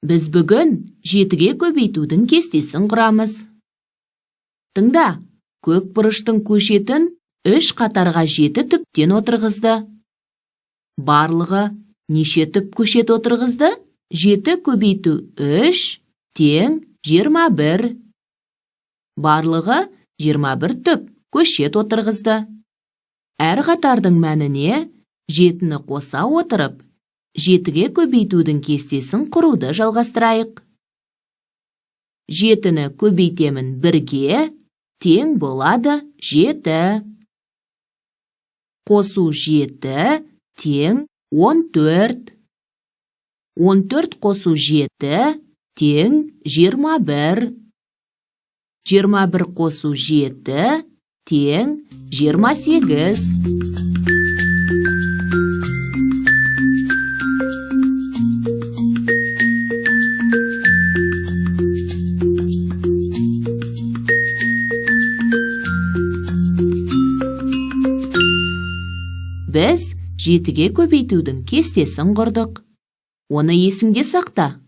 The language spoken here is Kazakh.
Біз бүгін жетіге көбейтудің кестесін құрамыз. Тыңда, көк бұрыштың көшетін үш қатарға жеті түптен отырғызды. Барлығы неше түп көшет отырғызды? Жеті көбейту үш тең 21. Барлығы 21 түп көшет отырғызды. Әр қатардың мәніне жетіні қоса отырып, жетіге көбейтудің кестесін құруды жалғастырайық. Жетіні көбейтемін бірге, тең болады жеті. Қосу жеті тең 14. 14 қосу жеті тең 21. 21 қосу жеті тең 28. Біз жетіге көбейтудің кестесін құрдық. Оны есіңде сақта.